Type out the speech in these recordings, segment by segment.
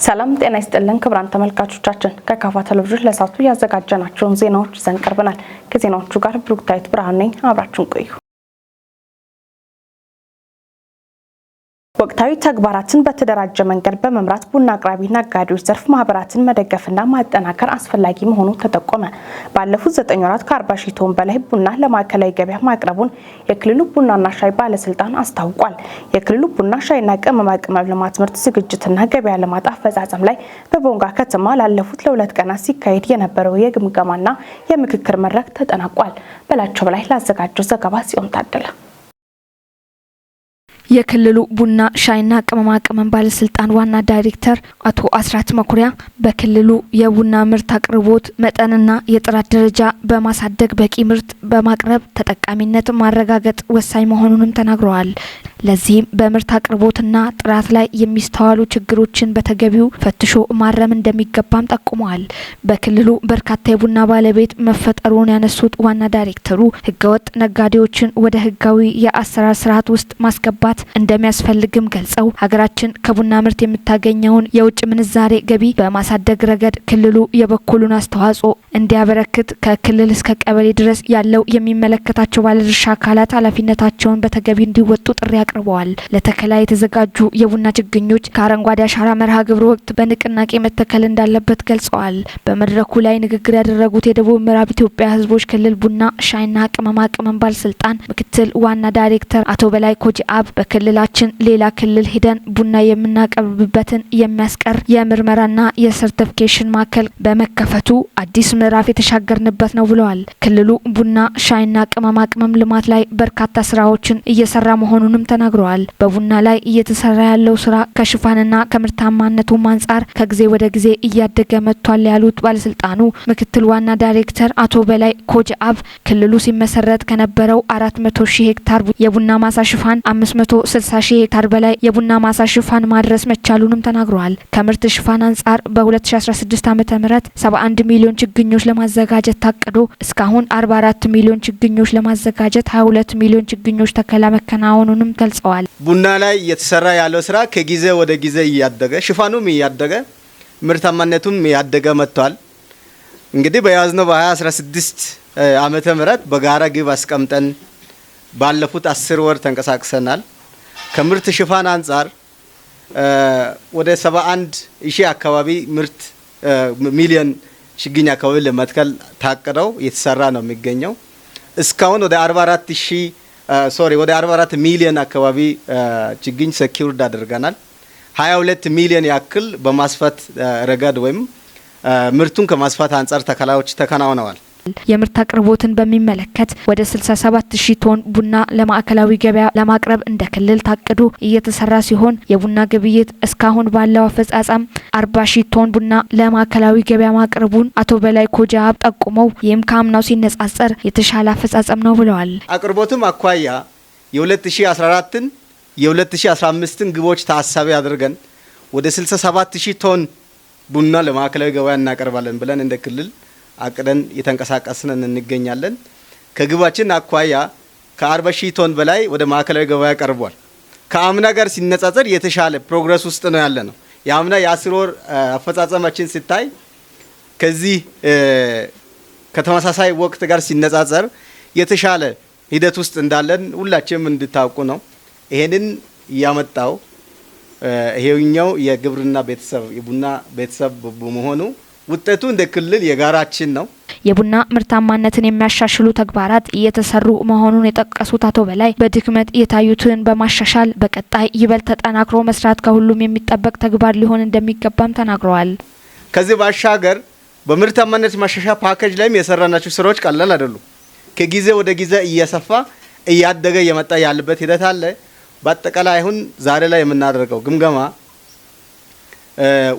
ሰላም ጤና ይስጥልን ክቡራን ተመልካቾቻችን፣ ከካፋ ቴሌቪዥን ለሰዓቱ ያዘጋጀናቸውን ዜናዎች ይዘን ቀርበናል። ከዜናዎቹ ጋር ብሩክታዊት ብርሃኑ ነኝ። አብራችሁን ቆዩ። ወቅታዊ ተግባራትን በተደራጀ መንገድ በመምራት ቡና አቅራቢ ነጋዴዎች ዘርፍ ማህበራትን መደገፍና ማጠናከር አስፈላጊ መሆኑ ተጠቆመ። ባለፉት 9 ወራት ከ40 ሺህ ቶን በላይ ቡና ለማዕከላዊ ገበያ ማቅረቡን የክልሉ ቡናና ሻይ ባለስልጣን አስታውቋል። የክልሉ ቡና፣ ሻይና ቅመማ ቅመም ልማት ምርት ዝግጅትና ገበያ ልማት አፈጻጸም ላይ በቦንጋ ከተማ ላለፉት ለ2 ቀናት ሲካሄድ የነበረው የግምገማና የምክክር መድረክ ተጠናቋል። በላቸው በላይ ላዘጋጀው ዘገባ ጽዮን ታደለ። የክልሉ ቡና፣ ሻይና ቅመማ ቅመም ባለስልጣን ዋና ዳይሬክተር አቶ አስራት መኩሪያ በክልሉ የቡና ምርት አቅርቦት መጠንና የጥራት ደረጃ በማሳደግ በቂ ምርት በማቅረብ ተጠቃሚነት ማረጋገጥ ወሳኝ መሆኑንም ተናግረዋል። ለዚህም በምርት አቅርቦትና ጥራት ላይ የሚስተዋሉ ችግሮችን በተገቢው ፈትሾ ማረም እንደሚገባም ጠቁመዋል። በክልሉ በርካታ የቡና ባለቤት መፈጠሩን ያነሱት ዋና ዳይሬክተሩ ህገወጥ ነጋዴዎችን ወደ ህጋዊ የአሰራር ስርዓት ውስጥ ማስገባት እንደሚያስፈልግም ገልጸው፣ ሀገራችን ከቡና ምርት የምታገኘውን የውጭ ምንዛሬ ገቢ በማሳደግ ረገድ ክልሉ የበኩሉን አስተዋጽኦ እንዲያበረክት ከክልል እስከ ቀበሌ ድረስ ያለው የሚመለከታቸው ባለድርሻ አካላት ኃላፊነታቸውን በተገቢ እንዲወጡ ጥሪ አቅርበዋል። ለተከላ የተዘጋጁ የቡና ችግኞች ከአረንጓዴ አሻራ መርሃ ግብር ወቅት በንቅናቄ መተከል እንዳለበት ገልጸዋል። በመድረኩ ላይ ንግግር ያደረጉት የደቡብ ምዕራብ ኢትዮጵያ ሕዝቦች ክልል ቡና፣ ሻይና ቅመማ ቅመም ባለስልጣን ምክትል ዋና ዳይሬክተር አቶ በላይ ኮጂአብ፣ በክልላችን ሌላ ክልል ሄደን ቡና የምናቀርብበትን የሚያስቀር የምርመራና የሰርቲፊኬሽን ማዕከል በመከፈቱ አዲስ ምዕራፍ የተሻገርንበት ነው ብለዋል። ክልሉ ቡና፣ ሻይና ቅመማ ቅመም ልማት ላይ በርካታ ስራዎችን እየሰራ መሆኑንም ተናግረዋል። በቡና ላይ እየተሰራ ያለው ስራ ከሽፋንና ከምርታማነቱም አንጻር ከጊዜ ወደ ጊዜ እያደገ መጥቷል ያሉት ባለስልጣኑ ምክትል ዋና ዳይሬክተር አቶ በላይ ኮጅአብ፣ ክልሉ ሲመሰረት ከነበረው 400 ሺህ ሄክታር የቡና ማሳ ሽፋን 560 ሺህ ሄክታር በላይ የቡና ማሳ ሽፋን ማድረስ መቻሉንም ተናግረዋል። ከምርት ሽፋን አንጻር በ2016 ዓ.ም 71 ሚሊዮን ችግኞች ለማዘጋጀት ታቅዶ እስካሁን 44 ሚሊዮን ችግኞች ለማዘጋጀት 22 ሚሊዮን ችግኞች ተከላ መከናወኑንም ገልጸዋል። ቡና ላይ እየተሰራ ያለው ስራ ከጊዜ ወደ ጊዜ እያደገ፣ ሽፋኑም እያደገ፣ ምርታማነቱም እያደገ መጥቷል። እንግዲህ በያዝነው በ2016 ዓመተ ምህረት በጋራ ግብ አስቀምጠን ባለፉት 10 ወር ተንቀሳቅሰናል። ከምርት ሽፋን አንጻር ወደ 71 ሺህ አካባቢ ምርት ሚሊዮን ችግኝ አካባቢ ለመትከል ታቅደው እየተሰራ ነው የሚገኘው። እስካሁን ወደ 44 ሺህ፣ sorry፣ ወደ 44 ሚሊዮን አካባቢ ችግኝ secured አድርገናል። 22 ሚሊዮን ያክል በማስፋት ረገድ ወይም ምርቱን ከማስፋት አንጻር ተከላዎች ተከናውነዋል። የምርት አቅርቦትን በሚመለከት ወደ 67 ሺህ ቶን ቡና ለማዕከላዊ ገበያ ለማቅረብ እንደ ክልል ታቅዶ እየተሰራ ሲሆን፣ የቡና ግብይት እስካሁን ባለው አፈጻጸም 40 ሺህ ቶን ቡና ለማዕከላዊ ገበያ ማቅረቡን አቶ በላይ ኮጃብ ጠቁመው፣ ይህም ከአምናው ሲነጻጸር የተሻለ አፈጻጸም ነው ብለዋል። አቅርቦትም አኳያ የ2014ን የ2015ን ግቦች ታሳቢ አድርገን ወደ 67 ሺህ ቶን ቡና ለማዕከላዊ ገበያ እናቀርባለን ብለን እንደ ክልል አቅደን እየተንቀሳቀስን እንገኛለን። ከግባችን አኳያ ከ40 ሺህ ቶን በላይ ወደ ማዕከላዊ ገበያ ቀርቧል። ከአምና ጋር ሲነጻጸር የተሻለ progress ውስጥ ነው ያለነው። የአምና የ10 ወር አፈጻጸማችን ሲታይ ከዚህ ከተመሳሳይ ወቅት ጋር ሲነጻጸር የተሻለ ሂደት ውስጥ እንዳለን ሁላችንም እንድታውቁ ነው። ይሄንን ያመጣው ይሄኛው የግብርና ቤተሰብ፣ የቡና ቤተሰብ በመሆኑ ውጤቱ እንደ ክልል የጋራችን ነው። የቡና ምርታማነትን የሚያሻሽሉ ተግባራት እየተሰሩ መሆኑን የጠቀሱት አቶ በላይ፣ በድክመት የታዩትን በማሻሻል በቀጣይ ይበልጥ ተጠናክሮ መስራት ከሁሉም የሚጠበቅ ተግባር ሊሆን እንደሚገባም ተናግረዋል። ከዚህ ባሻገር በምርታማነት ማሻሻያ ፓኬጅ ላይም የሰራናቸው ስራዎች ቀላል አይደሉም። ከጊዜ ወደ ጊዜ እየሰፋ፣ እያደገ እየመጣ ያለበት ሂደት አለ። በአጠቃላይ አሁን ዛሬ ላይ የምናደርገው ግምገማ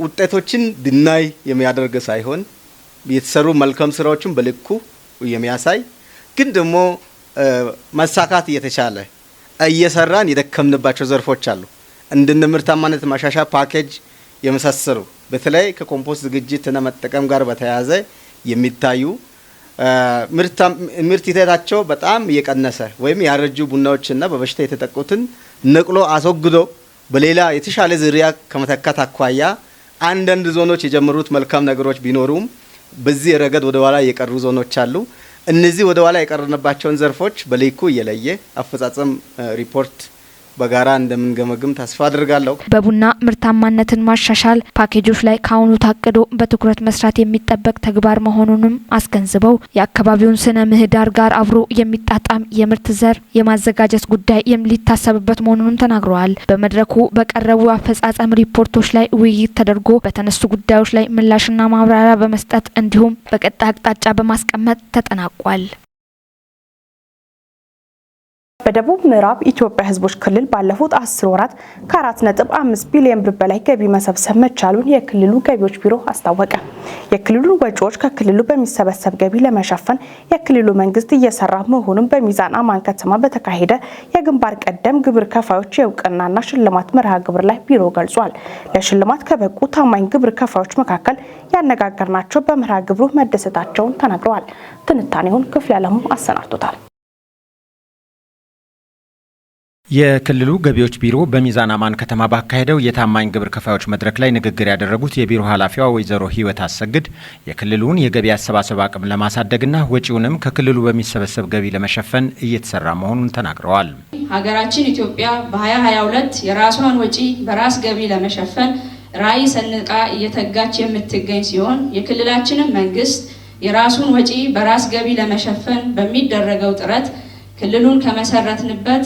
ውጤቶችን deny የሚያደርግ ሳይሆን የተሰሩ መልካም ስራዎችን በልኩ የሚያሳይ፣ ግን ደግሞ መሳካት እየተቻለ እየሰራን የደከምንባቸው ዘርፎች አሉ። እንደነ ምርታማነት ማሻሻያ ፓኬጅ የመሳሰሉ፣ በተለይ ከኮምፖስት ዝግጅትና መጠቀም ጋር በተያያዘ የሚታዩ ምርት ይዘታቸው በጣም እየቀነሰ ወይም ያረጁ ቡናዎችና በበሽታ የተጠቁትን ነቅሎ አስወግዶ በሌላ የተሻለ ዝርያ ከመተካት አኳያ አንዳንድ ዞኖች የጀመሩት መልካም ነገሮች ቢኖሩም በዚህ ረገድ ወደ ኋላ የቀሩ ዞኖች አሉ። እነዚህ ወደ ኋላ የቀረንባቸውን ዘርፎች በልኩ እየለየ አፈጻጸም ሪፖርት በጋራ እንደምንገመግም ተስፋ አድርጋለሁ። በቡና ምርታማነትን ማሻሻል ፓኬጆች ላይ ከአሁኑ ታቅዶ በትኩረት መስራት የሚጠበቅ ተግባር መሆኑንም አስገንዝበው፣ የአካባቢውን ስነ ምህዳር ጋር አብሮ የሚጣጣም የምርት ዘር የማዘጋጀት ጉዳይ ሊታሰብበት መሆኑንም ተናግረዋል። በመድረኩ በቀረቡ አፈጻጸም ሪፖርቶች ላይ ውይይት ተደርጎ በተነሱ ጉዳዮች ላይ ምላሽና ማብራሪያ በመስጠት እንዲሁም በቀጣይ አቅጣጫ በማስቀመጥ ተጠናቋል። በደቡብ ምዕራብ ኢትዮጵያ ሕዝቦች ክልል ባለፉት 10 ወራት ከ4.5 ቢሊዮን ብር በላይ ገቢ መሰብሰብ መቻሉን የክልሉ ገቢዎች ቢሮ አስታወቀ። የክልሉን ወጪዎች ከክልሉ በሚሰበሰብ ገቢ ለመሸፈን የክልሉ መንግስት እየሰራ መሆኑን በሚዛን አማን ከተማ በተካሄደ የግንባር ቀደም ግብር ከፋዮች የእውቅናና ሽልማት መርሃ ግብር ላይ ቢሮ ገልጿል። ለሽልማት ከበቁ ታማኝ ግብር ከፋዮች መካከል ያነጋገርናቸው በመርሃ ግብሩ መደሰታቸውን ተናግረዋል። ትንታኔውን ክፍለ ዓለሙ አሰናድቶታል። የክልሉ ገቢዎች ቢሮ በሚዛን አማን ከተማ ባካሄደው የታማኝ ግብር ከፋዮች መድረክ ላይ ንግግር ያደረጉት የቢሮ ኃላፊዋ ወይዘሮ ህይወት አሰግድ፣ የክልሉን የገቢ አሰባሰብ አቅም ለማሳደግና ወጪውንም ከክልሉ በሚሰበሰብ ገቢ ለመሸፈን እየተሰራ መሆኑን ተናግረዋል። ሀገራችን ኢትዮጵያ በ2022 የራሷን ወጪ በራስ ገቢ ለመሸፈን ራዕይ ሰንቃ እየተጋች የምትገኝ ሲሆን፣ የክልላችንም መንግስት የራሱን ወጪ በራስ ገቢ ለመሸፈን በሚደረገው ጥረት ክልሉን ከመሰረትንበት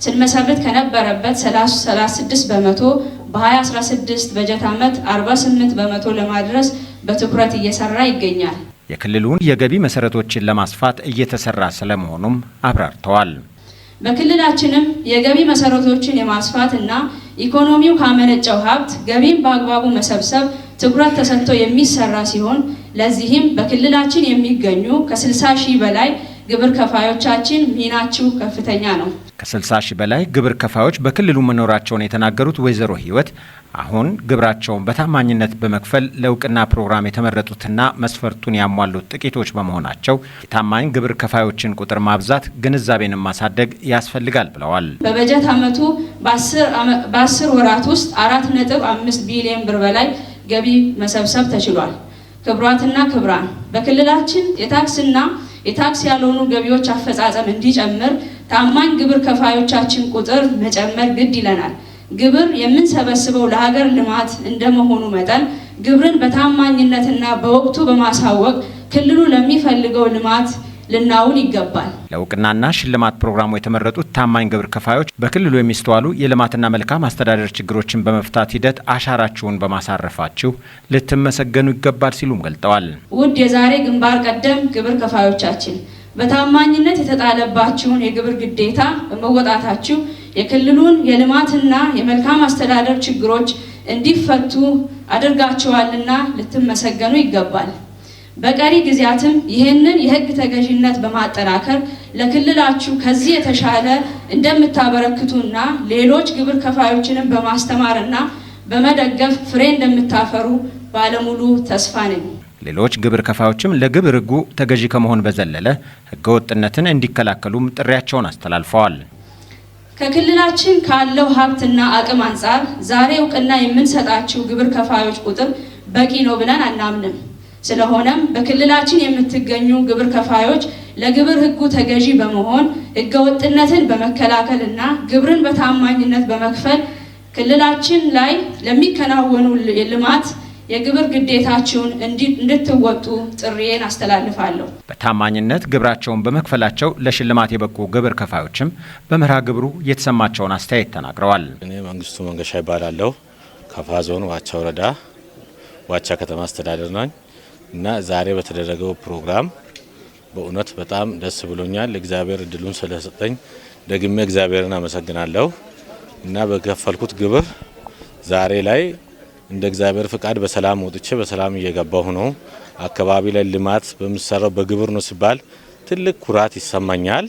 ስንመሰርት ከነበረበት 36% በ2016 በጀት ዓመት 48% ለማድረስ በትኩረት እየሰራ ይገኛል። የክልሉን የገቢ መሰረቶችን ለማስፋት እየተሰራ ስለመሆኑም አብራርተዋል። በክልላችንም የገቢ መሰረቶችን የማስፋት እና ኢኮኖሚው ካመነጨው ሀብት ገቢን በአግባቡ መሰብሰብ ትኩረት ተሰጥቶ የሚሰራ ሲሆን፣ ለዚህም በክልላችን የሚገኙ ከ60 ሺህ በላይ ግብር ከፋዮቻችን ሚናችሁ ከፍተኛ ነው። ከ60 ሺህ በላይ ግብር ከፋዮች በክልሉ መኖራቸውን የተናገሩት ወይዘሮ ህይወት፣ አሁን ግብራቸውን በታማኝነት በመክፈል ለእውቅና ፕሮግራም የተመረጡትና መስፈርቱን ያሟሉት ጥቂቶች በመሆናቸው የታማኝ ግብር ከፋዮችን ቁጥር ማብዛት፣ ግንዛቤንን ማሳደግ ያስፈልጋል ብለዋል። በበጀት ዓመቱ በ10 ወራት ውስጥ 4.5 ቢሊዮን ብር በላይ ገቢ መሰብሰብ ተችሏል። ክቡራትና ክቡራን፣ በክልላችን የታክስና የታክስ ያልሆኑ ገቢዎች አፈጻጸም እንዲጨምር ታማኝ ግብር ከፋዮቻችን ቁጥር መጨመር ግድ ይለናል። ግብር የምንሰበስበው ለሀገር ልማት እንደመሆኑ መጠን ግብርን በታማኝነትና በወቅቱ በማሳወቅ ክልሉ ለሚፈልገው ልማት ልናውል ይገባል። ለእውቅናና ሽልማት ፕሮግራሙ የተመረጡት ታማኝ ግብር ከፋዮች በክልሉ የሚስተዋሉ የልማትና መልካም አስተዳደር ችግሮችን በመፍታት ሂደት አሻራችሁን በማሳረፋችሁ ልትመሰገኑ ይገባል ሲሉም ገልጠዋል። ውድ የዛሬ ግንባር ቀደም ግብር ከፋዮቻችን፣ በታማኝነት የተጣለባችሁን የግብር ግዴታ በመወጣታችሁ የክልሉን የልማትና የመልካም አስተዳደር ችግሮች እንዲፈቱ አድርጋችኋልና ልትመሰገኑ ይገባል። በቀሪ ጊዜያትም ይህንን የሕግ ተገዥነት በማጠናከር ለክልላችሁ ከዚህ የተሻለ እንደምታበረክቱና ሌሎች ግብር ከፋዮችንም በማስተማርና በመደገፍ ፍሬ እንደምታፈሩ ባለሙሉ ተስፋ ነኝ። ሌሎች ግብር ከፋዮችም ለግብር ሕጉ ተገዢ ከመሆን በዘለለ ሕገወጥነትን እንዲከላከሉም ጥሪያቸውን አስተላልፈዋል። ከክልላችን ካለው ሀብትና አቅም አንጻር ዛሬ እውቅና የምንሰጣችው ግብር ከፋዮች ቁጥር በቂ ነው ብለን አናምንም። ስለሆነም በክልላችን የምትገኙ ግብር ከፋዮች ለግብር ሕጉ ተገዢ በመሆን፣ ሕገወጥነትን በመከላከልና ግብርን በታማኝነት በመክፈል ክልላችን ላይ ለሚከናወኑ ልማት የግብር ግዴታችሁን እንድትወጡ ጥሪዬን አስተላልፋለሁ። በታማኝነት ግብራቸውን በመክፈላቸው ለሽልማት የበቁ ግብር ከፋዮችም በመርሃ ግብሩ የተሰማቸውን አስተያየት ተናግረዋል። እኔ መንግስቱ መንገሻ እባላለሁ። ከፋ ዞን ዋቻ ወረዳ ዋቻ ከተማ አስተዳደር ነኝ እና ዛሬ በተደረገው ፕሮግራም በእውነት በጣም ደስ ብሎኛል። እግዚአብሔር እድሉን ስለሰጠኝ ደግሜ እግዚአብሔርን አመሰግናለሁ እና በከፈልኩት ግብር ዛሬ ላይ እንደ እግዚአብሔር ፍቃድ በሰላም ወጥቼ በሰላም እየገባሁ ነው። አካባቢ ላይ ልማት በሚሰራው በግብር ነው ሲባል ትልቅ ኩራት ይሰማኛል።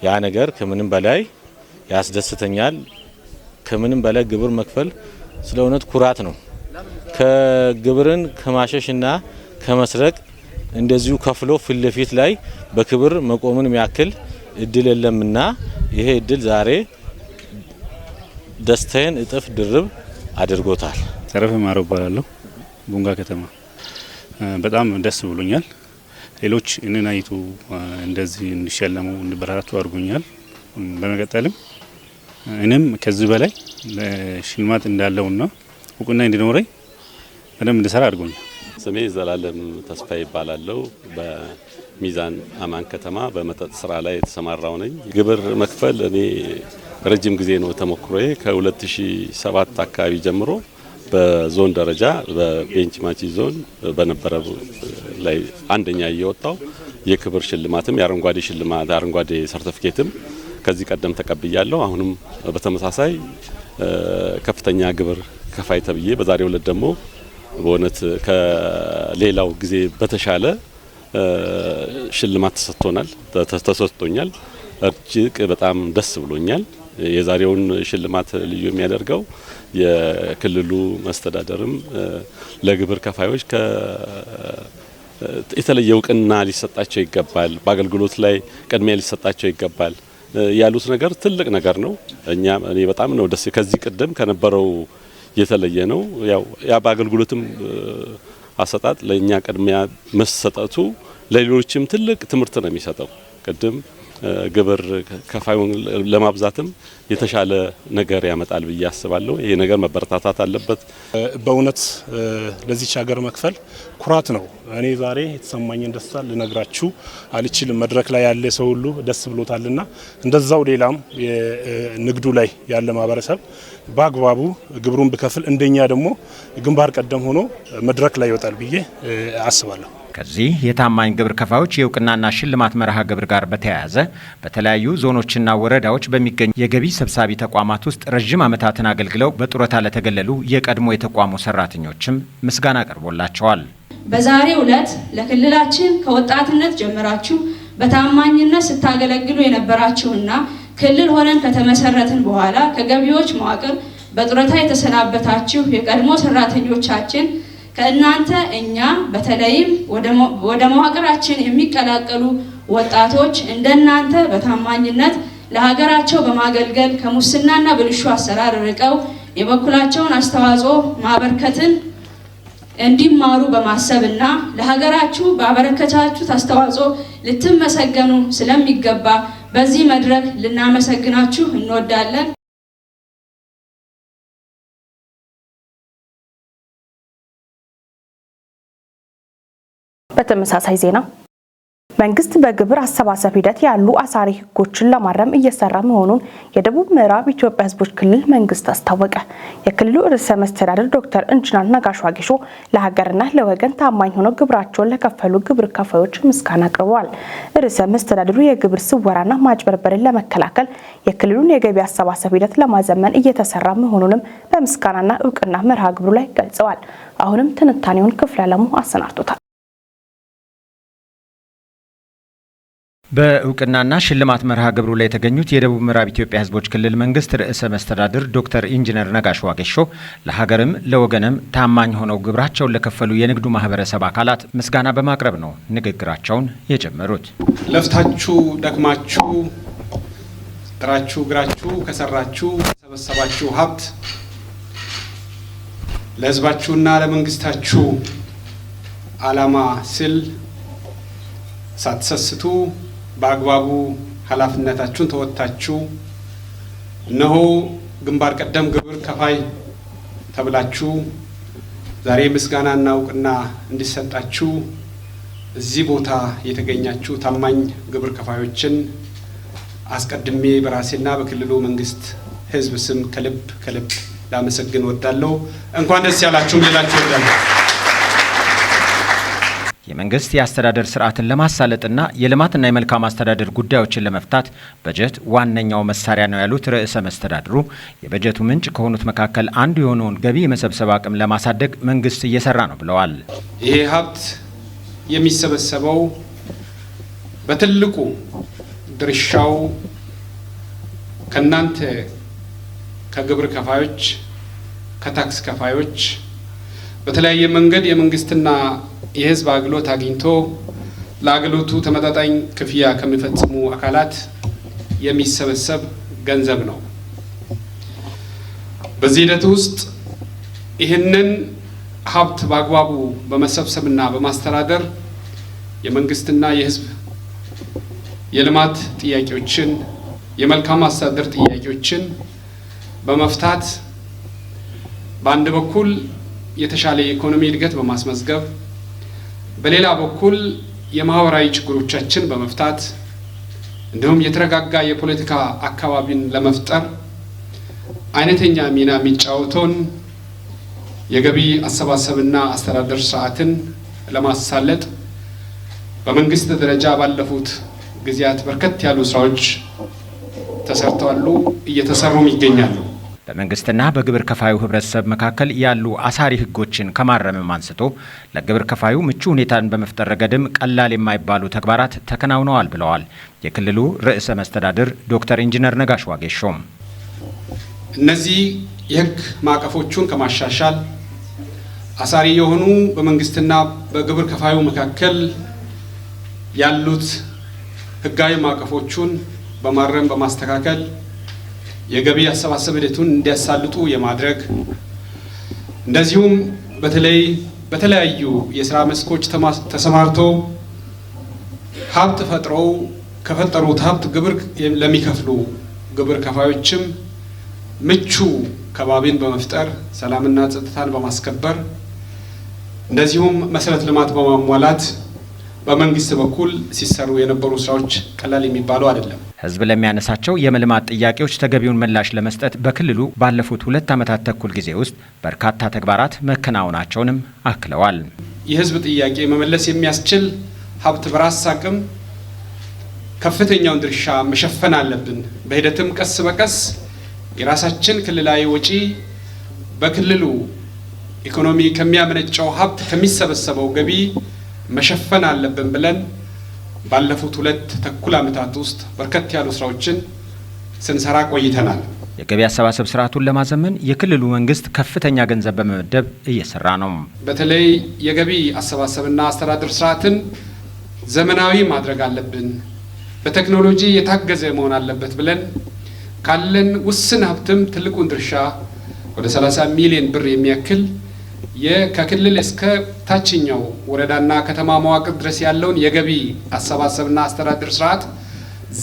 ያ ነገር ከምንም በላይ ያስደስተኛል። ከምንም በላይ ግብር መክፈል ስለ እውነት ኩራት ነው። ከግብርን ከማሸሽና ከመስረቅ እንደዚሁ ከፍሎ ፊት ለፊት ላይ በክብር መቆምን የሚያክል እድል የለምና ይሄ እድል ዛሬ ደስታዬን እጥፍ ድርብ አድርጎታል። ተረፈ ማረው እባላለሁ። ቡንጋ ከተማ። በጣም ደስ ብሎኛል። ሌሎች እኔን አይቶ እንደዚህ እንዲሸለሙ እንዲበረታቱ አድርጎኛል። በመቀጠልም እኔም ከዚህ በላይ ሽልማት እንዳለውና እውቅና እንዲኖረኝ በደንብ እንድሰራ አድርጎኛል። ስሜ ዘላለም ተስፋ ይባላለው። በሚዛን አማን ከተማ በመጠጥ ስራ ላይ የተሰማራው ነኝ። ግብር መክፈል እኔ ረጅም ጊዜ ነው ተሞክሮዬ። ከ2007 አካባቢ ጀምሮ በዞን ደረጃ በቤንች ማጂ ዞን በነበረ ላይ አንደኛ እየወጣው የክብር ሽልማትም የአረንጓዴ ሽልማት አረንጓዴ ሰርተፊኬትም ከዚህ ቀደም ተቀብያለሁ። አሁንም በተመሳሳይ ከፍተኛ ግብር ከፋይ ተብዬ በዛሬው ዕለት ደግሞ በእውነት ከሌላው ጊዜ በተሻለ ሽልማት ተሰጥቶኛል። እጅግ በጣም ደስ ብሎኛል። የዛሬውን ሽልማት ልዩ የሚያደርገው የክልሉ መስተዳደርም ለግብር ከፋዮች የተለየ እውቅና ሊሰጣቸው ይገባል፣ በአገልግሎት ላይ ቅድሚያ ሊሰጣቸው ይገባል ያሉት ነገር ትልቅ ነገር ነው። እኔ በጣም ነው ደስ ከዚህ ቀደም ከነበረው የተለየ ነው። ያው ያ በአገልግሎትም አሰጣጥ ለኛ ቅድሚያ መሰጠቱ ለሌሎችም ትልቅ ትምህርት ነው የሚሰጠው። ቅድም ግብር ከፋዩን ለማብዛትም የተሻለ ነገር ያመጣል ብዬ አስባለሁ። ይሄ ነገር መበረታታት አለበት። በእውነት ለዚች ሀገር መክፈል ኩራት ነው። እኔ ዛሬ የተሰማኝን ደስታ ልነግራችሁ አልችልም። መድረክ ላይ ያለ ሰው ሁሉ ደስ ብሎታልና እንደዛው ሌላም ንግዱ ላይ ያለ ማህበረሰብ በአግባቡ ግብሩን ብከፍል እንደኛ ደግሞ ግንባር ቀደም ሆኖ መድረክ ላይ ይወጣል ብዬ አስባለሁ። ከዚህ የታማኝ ግብር ከፋዮች የእውቅናና ሽልማት መርሃ ግብር ጋር በተያያዘ በተለያዩ ዞኖችና ወረዳዎች በሚገኙ የገቢ ሰብሳቢ ተቋማት ውስጥ ረዥም ዓመታትን አገልግለው በጡረታ ለተገለሉ የቀድሞ የተቋሙ ሰራተኞችም ምስጋና ቀርቦላቸዋል። በዛሬው ዕለት ለክልላችን ከወጣትነት ጀምራችሁ በታማኝነት ስታገለግሉ የነበራችሁና ክልል ሆነን ከተመሰረትን በኋላ ከገቢዎች መዋቅር በጡረታ የተሰናበታችሁ የቀድሞ ሰራተኞቻችን ከእናንተ እኛ በተለይም ወደ መዋቅራችን የሚቀላቀሉ ወጣቶች እንደናንተ በታማኝነት ለሀገራቸው በማገልገል ከሙስናና ብልሹ አሰራር ርቀው የበኩላቸውን አስተዋጽኦ ማበርከትን እንዲማሩ በማሰብና ለሀገራችሁ ባበረከታችሁት አስተዋጽኦ ልትመሰገኑ ስለሚገባ በዚህ መድረክ ልናመሰግናችሁ እንወዳለን። በተመሳሳይ ዜና መንግስት በግብር አሰባሰብ ሂደት ያሉ አሳሪ ህጎችን ለማረም እየሰራ መሆኑን የደቡብ ምዕራብ ኢትዮጵያ ህዝቦች ክልል መንግስት አስታወቀ። የክልሉ ርዕሰ መስተዳድር ዶክተር ኢንጂነር ነጋሽ ዋጌሾ ለሀገርና ለወገን ታማኝ ሆነው ግብራቸውን ለከፈሉ ግብር ከፋዮች ምስጋና አቅርበዋል። ርዕሰ መስተዳድሩ የግብር ስወራና ማጭበርበርን ለመከላከል የክልሉን የገቢ አሰባሰብ ሂደት ለማዘመን እየተሰራ መሆኑንም በምስጋናና እውቅና መርሃ ግብሩ ላይ ገልጸዋል። አሁንም ትንታኔውን ክፍለ ዓለሙ አሰናድቶታል። በእውቅናና ሽልማት መርሃ ግብሩ ላይ የተገኙት የደቡብ ምዕራብ ኢትዮጵያ ህዝቦች ክልል መንግስት ርዕሰ መስተዳድር ዶክተር ኢንጂነር ነጋሽ ዋጌሾ ለሀገርም ለወገንም ታማኝ ሆነው ግብራቸውን ለከፈሉ የንግዱ ማህበረሰብ አካላት ምስጋና በማቅረብ ነው ንግግራቸውን የጀመሩት። ለፍታችሁ ደክማችሁ ጥራችሁ ግራችሁ ከሰራችሁ ከሰበሰባችሁ ሀብት ለህዝባችሁና ለመንግስታችሁ ዓላማ ስል ሳትሰስቱ በአግባቡ ኃላፊነታችሁን ተወጥታችሁ እነሆ ግንባር ቀደም ግብር ከፋይ ተብላችሁ ዛሬ ምስጋናና እውቅና እንዲሰጣችሁ እዚህ ቦታ የተገኛችሁ ታማኝ ግብር ከፋዮችን አስቀድሜ በራሴና በክልሉ መንግስት ህዝብ ስም ከልብ ከልብ ላመሰግን እወዳለሁ። እንኳን ደስ ያላችሁም ልላችሁ እወዳለሁ። የመንግስት የአስተዳደር ስርዓትን ለማሳለጥና የልማትና የመልካም አስተዳደር ጉዳዮችን ለመፍታት በጀት ዋነኛው መሳሪያ ነው ያሉት ርዕሰ መስተዳድሩ የበጀቱ ምንጭ ከሆኑት መካከል አንዱ የሆነውን ገቢ የመሰብሰብ አቅም ለማሳደግ መንግስት እየሰራ ነው ብለዋል። ይሄ ሀብት የሚሰበሰበው በትልቁ ድርሻው ከናንተ ከግብር ከፋዮች፣ ከታክስ ከፋዮች በተለያየ መንገድ የመንግስትና የህዝብ አገልግሎት አግኝቶ ለአገልግሎቱ ተመጣጣኝ ክፍያ ከሚፈጽሙ አካላት የሚሰበሰብ ገንዘብ ነው። በዚህ ሂደት ውስጥ ይህንን ሀብት በአግባቡ በመሰብሰብና በማስተዳደር የመንግስትና የሕዝብ የልማት ጥያቄዎችን፣ የመልካም አስተዳደር ጥያቄዎችን በመፍታት በአንድ በኩል የተሻለ የኢኮኖሚ እድገት በማስመዝገብ፣ በሌላ በኩል የማህበራዊ ችግሮቻችን በመፍታት፣ እንዲሁም የተረጋጋ የፖለቲካ አካባቢን ለመፍጠር አይነተኛ ሚና የሚጫወተውን የገቢ አሰባሰብና አስተዳደር ስርዓትን ለማሳለጥ በመንግስት ደረጃ ባለፉት ጊዜያት በርከት ያሉ ስራዎች ተሰርተዋል፣ እየተሰሩም ይገኛሉ። በመንግስትና በግብር ከፋዩ ህብረተሰብ መካከል ያሉ አሳሪ ህጎችን ከማረምም አንስቶ ለግብር ከፋዩ ምቹ ሁኔታን በመፍጠር ረገድም ቀላል የማይባሉ ተግባራት ተከናውነዋል ብለዋል የክልሉ ርዕሰ መስተዳድር ዶክተር ኢንጂነር ነጋሽ ዋጌሾም። እነዚህ የህግ ማዕቀፎቹን ከማሻሻል፣ አሳሪ የሆኑ በመንግስትና በግብር ከፋዩ መካከል ያሉት ህጋዊ ማዕቀፎቹን በማረም በማስተካከል የገቢ አሰባሰብ ሂደቱን እንዲያሳልጡ የማድረግ፣ እንደዚሁም በተለይ በተለያዩ የስራ መስኮች ተሰማርቶ ሀብት ፈጥረው ከፈጠሩት ሀብት ግብር ለሚከፍሉ ግብር ከፋዮችም ምቹ ከባቢን በመፍጠር፣ ሰላምና ጸጥታን በማስከበር፣ እንደዚሁም መሰረተ ልማት በማሟላት በመንግስት በኩል ሲሰሩ የነበሩ ስራዎች ቀላል የሚባሉ አይደለም። ህዝብ ለሚያነሳቸው የልማት ጥያቄዎች ተገቢውን ምላሽ ለመስጠት በክልሉ ባለፉት 2 ዓመታት ተኩል ጊዜ ውስጥ በርካታ ተግባራት መከናወናቸውንም አክለዋል። የህዝብ ጥያቄ መመለስ የሚያስችል ሀብት በራስ አቅም ከፍተኛውን ድርሻ መሸፈን አለብን። በሂደትም ቀስ በቀስ የራሳችን ክልላዊ ወጪ በክልሉ ኢኮኖሚ ከሚያመነጨው ሀብት ከሚሰበሰበው ገቢ መሸፈን አለብን ብለን ባለፉት 2.5 ዓመታት ውስጥ በርከት ያሉ ስራዎችን ስንሰራ ቆይተናል። የገቢ አሰባሰብ ስርዓቱን ለማዘመን የክልሉ መንግስት ከፍተኛ ገንዘብ በመመደብ እየሰራ ነው። በተለይ የገቢ አሰባሰብና አስተዳደር ስርዓትን ዘመናዊ ማድረግ አለብን፣ በቴክኖሎጂ የታገዘ መሆን አለበት ብለን ካለን ውስን ሀብትም ትልቁን ድርሻ ወደ 30 ሚሊዮን ብር የሚያክል ከክልል እስከ ታችኛው ወረዳና ከተማ መዋቅር ድረስ ያለውን የገቢ አሰባሰብና አስተዳደር ስርዓት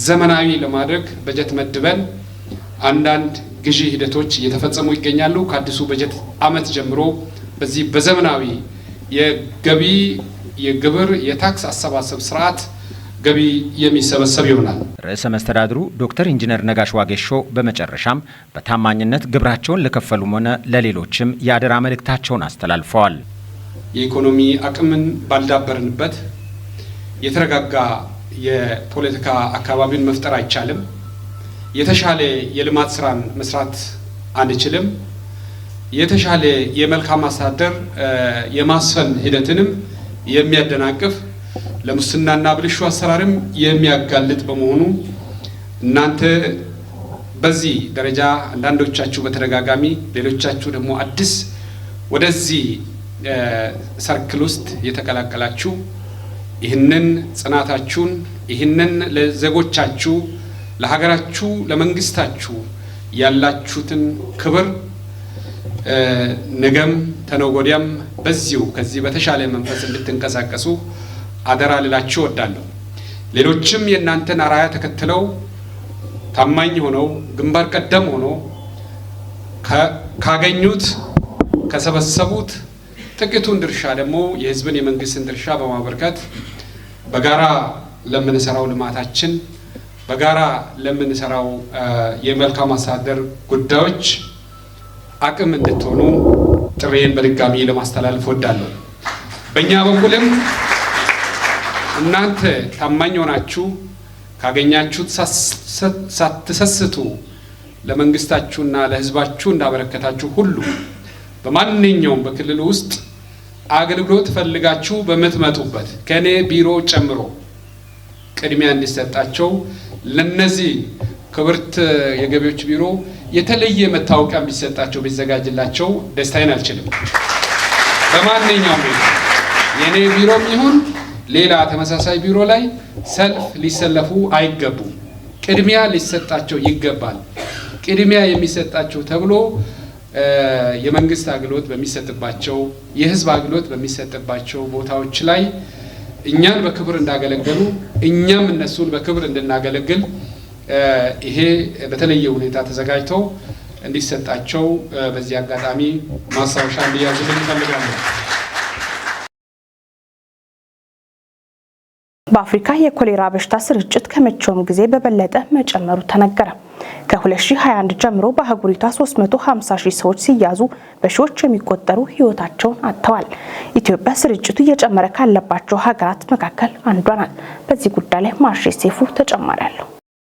ዘመናዊ ለማድረግ በጀት መድበን አንዳንድ ግዢ ሂደቶች እየተፈጸሙ ይገኛሉ። ከአዲሱ በጀት ዓመት ጀምሮ በዚህ በዘመናዊ የገቢ፣ የግብር፣ የታክስ አሰባሰብ ስርዓት ገቢ የሚሰበሰብ ይሆናል። ርዕሰ መስተዳድሩ ዶክተር ኢንጂነር ነጋሽ ዋጌሾ በመጨረሻም በታማኝነት ግብራቸውን ለከፈሉም ሆነ ለሌሎችም የአደራ መልእክታቸውን አስተላልፈዋል። የኢኮኖሚ አቅምን ባልዳበርንበት የተረጋጋ የፖለቲካ አካባቢን መፍጠር አይቻልም። የተሻለ የልማት ስራን መስራት አንችልም። የተሻለ የመልካም አስተዳደር የማስፈን ሂደትንም የሚያደናቅፍ፣ ለሙስናና ብልሹ አሰራርም የሚያጋልጥ በመሆኑ እናንተ በዚህ ደረጃ አንዳንዶቻችሁ በተደጋጋሚ፣ ሌሎቻችሁ ደግሞ አዲስ ወደዚህ circle ውስጥ የተቀላቀላችሁ ይህንን ጽናታችሁን፣ ይህንን ለዜጎቻችሁ፣ ለሀገራችሁ፣ ለመንግስታችሁ ያላችሁትን ክብር ነገም ተነገ ወዲያም በዚሁ ከዚህ በተሻለ መንፈስ እንድትንቀሳቀሱ አደራ ልላችሁ እወዳለሁ። ሌሎችም የእናንተን አርአያ ተከትለው ታማኝ ሆነው፣ ግንባር ቀደም ሆነው ካገኙት ከሰበሰቡት ጥቂቱን ድርሻ ደግሞ የሕዝብን የመንግስትን ድርሻ በማበርከት በጋራ ለምንሰራው ልማታችን፣ በጋራ ለምንሰራው የመልካም አስተዳደር ጉዳዮች አቅም እንድትሆኑ ጥሪዬን በድጋሚ ለማስተላለፍ እወዳለሁ። በእኛ በኩልም እናንተ ታማኝ ሆናችሁ ካገኛችሁት ሳትሰስቱ ለመንግስታችሁና ለሕዝባችሁ እንዳበረከታችሁ ሁሉ በማንኛውም በክልሉ ውስጥ አገልግሎት ፈልጋችሁ በምትመጡበት ከእኔ ቢሮ ጨምሮ ቅድሚያ እንዲሰጣቸው ለነዚህ ክብርት የገቢዎች ቢሮ የተለየ መታወቂያ ቢሰጣቸው፣ ቢዘጋጅላቸው ደስታዬን አልችልም። በማንኛውም ቤት የእኔ ቢሮም ይሁን ሌላ ተመሳሳይ ቢሮ ላይ ሰልፍ ሊሰለፉ አይገቡም። ቅድሚያ ሊሰጣቸው ይገባል። ቅድሚያ የሚሰጣቸው ተብሎ የመንግስት አገልግሎት በሚሰጥባቸው፣ የህዝብ አገልግሎት በሚሰጥባቸው ቦታዎች ላይ እኛን በክብር እንዳገለገሉ እኛም እነሱን በክብር እንድናገለግል ይሄ በተለየ ሁኔታ ተዘጋጅቶ እንዲሰጣቸው በዚህ አጋጣሚ ማስታወሻ እንዲያዙልኝ እፈልጋለሁ። በአፍሪካ የኮሌራ በሽታ ስርጭት ከመቼውም ጊዜ በበለጠ መጨመሩ ተነገረ። ከ2021 ጀምሮ በአህጉሪቷ 350 ሺህ ሰዎች ሲያዙ በሺዎች የሚቆጠሩ ሕይወታቸውን አጥተዋል። ኢትዮጵያ ስርጭቱ እየጨመረ ካለባቸው ሀገራት መካከል አንዷ ናት። በዚህ ጉዳይ ላይ ማርሼ ሴፉ ተጨማሪ አለው።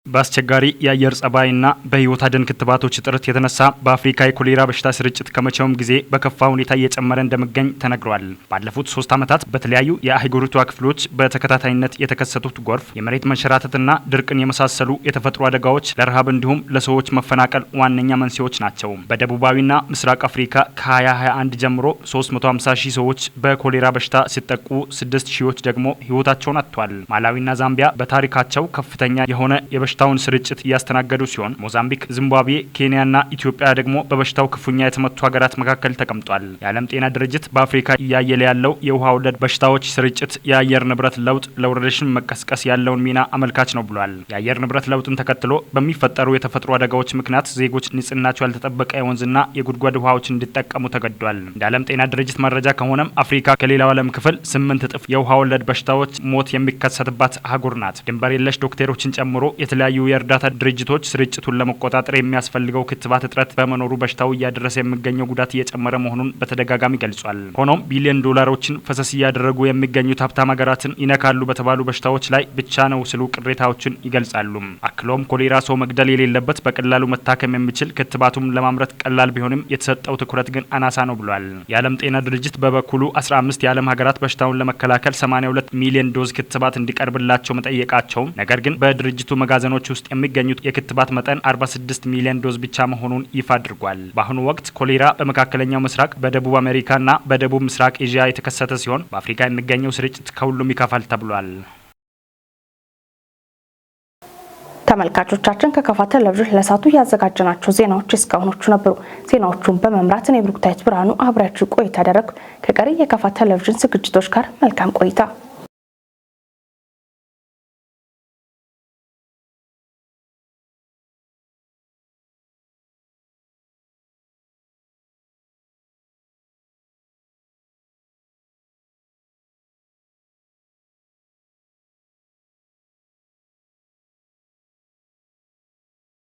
በአስቸጋሪ የአየር ጸባይና በህይወት አድን ክትባቶች እጥረት የተነሳ በአፍሪካ የኮሌራ በሽታ ስርጭት ከመቼውም ጊዜ በከፋ ሁኔታ እየጨመረ እንደሚገኝ ተነግሯል። ባለፉት 3 ዓመታት በተለያዩ የአህጉሪቷ ክፍሎች በተከታታይነት የተከሰቱት ጎርፍ፣ የመሬት መንሸራተትና ድርቅን የመሳሰሉ የተፈጥሮ አደጋዎች ለረሃብ እንዲሁም ለሰዎች መፈናቀል ዋነኛ መንስኤዎች ናቸው። በደቡባዊና ምስራቅ አፍሪካ ከ2021 ጀምሮ 350 ሺህ ሰዎች በኮሌራ በሽታ ሲጠቁ 6 ሺዎች ደግሞ ህይወታቸውን አጥተዋል። ማላዊና ዛምቢያ በታሪካቸው ከፍተኛ የሆነ የበሽታውን ስርጭት እያስተናገዱ ሲሆን ሞዛምቢክ፣ ዚምባብዌ፣ ኬንያና ኢትዮጵያ ደግሞ በበሽታው ክፉኛ የተመቱ ሀገራት መካከል ተቀምጧል። የዓለም ጤና ድርጅት በአፍሪካ እያየለ ያለው የውሃ ወለድ በሽታዎች ስርጭት የአየር ንብረት ለውጥ ለወረርሽኝ መቀስቀስ ያለውን ሚና አመልካች ነው ብሏል። የአየር ንብረት ለውጥን ተከትሎ በሚፈጠሩ የተፈጥሮ አደጋዎች ምክንያት ዜጎች ንጽህናቸው ያልተጠበቀ የወንዝና የጉድጓድ ውሃዎች እንዲጠቀሙ ተገዷል። እንደ ዓለም ጤና ድርጅት መረጃ ከሆነም አፍሪካ ከሌላው ዓለም ክፍል 8 እጥፍ የውሃ ወለድ በሽታዎች ሞት የሚከሰትባት አህጉር ናት። ድንበር የለሽ ዶክተሮችን ጨምሮ የተለያዩ የእርዳታ ድርጅቶች ስርጭቱን ለመቆጣጠር የሚያስፈልገው ክትባት እጥረት በመኖሩ በሽታው እያደረሰ የሚገኘው ጉዳት እየጨመረ መሆኑን በተደጋጋሚ ገልጿል። ሆኖም ቢሊዮን ዶላሮችን ፈሰስ እያደረጉ የሚገኙት ሀብታም ሀገራትን ይነካሉ በተባሉ በሽታዎች ላይ ብቻ ነው ሲሉ ቅሬታዎችን ይገልጻሉ። አክሎም ኮሌራ ሰው መግደል የሌለበት፣ በቀላሉ መታከም የሚችል፣ ክትባቱም ለማምረት ቀላል ቢሆንም የተሰጠው ትኩረት ግን አናሳ ነው ብሏል። የዓለም ጤና ድርጅት በበኩሉ 15 የዓለም ሀገራት በሽታውን ለመከላከል 82 ሚሊዮን ዶዝ ክትባት እንዲቀርብላቸው መጠየቃቸውን፣ ነገር ግን በድርጅቱ መጋዘኖች ውስጥ የሚገኙት የክትባት መጠን 46 ሚሊዮን ዶዝ ብቻ መሆኑን ይፋ አድርጓል። በአሁኑ ወቅት ኮሌራ በመካከለኛው ምስራቅ፣ በደቡብ አሜሪካና በደቡብ ምስራቅ ኤዥያ የተከሰተ ሲሆን በአፍሪካ የሚገኘው ስርጭት ከሁሉም ይከፋል ተብሏል። ተመልካቾቻችን፣ ከከፋ ቴሌቪዥን ለሰዓቱ ያዘጋጀናቸው ዜናዎች እስካሁኖቹ ነበሩ። ዜናዎቹን በመምራት እኔ ብሩክታዊት ብርሃኑ አብሬያችሁ ቆይታ ያደረግኩ። ከቀሪ የከፋ ቴሌቪዥን ዝግጅቶች ጋር መልካም ቆይታ።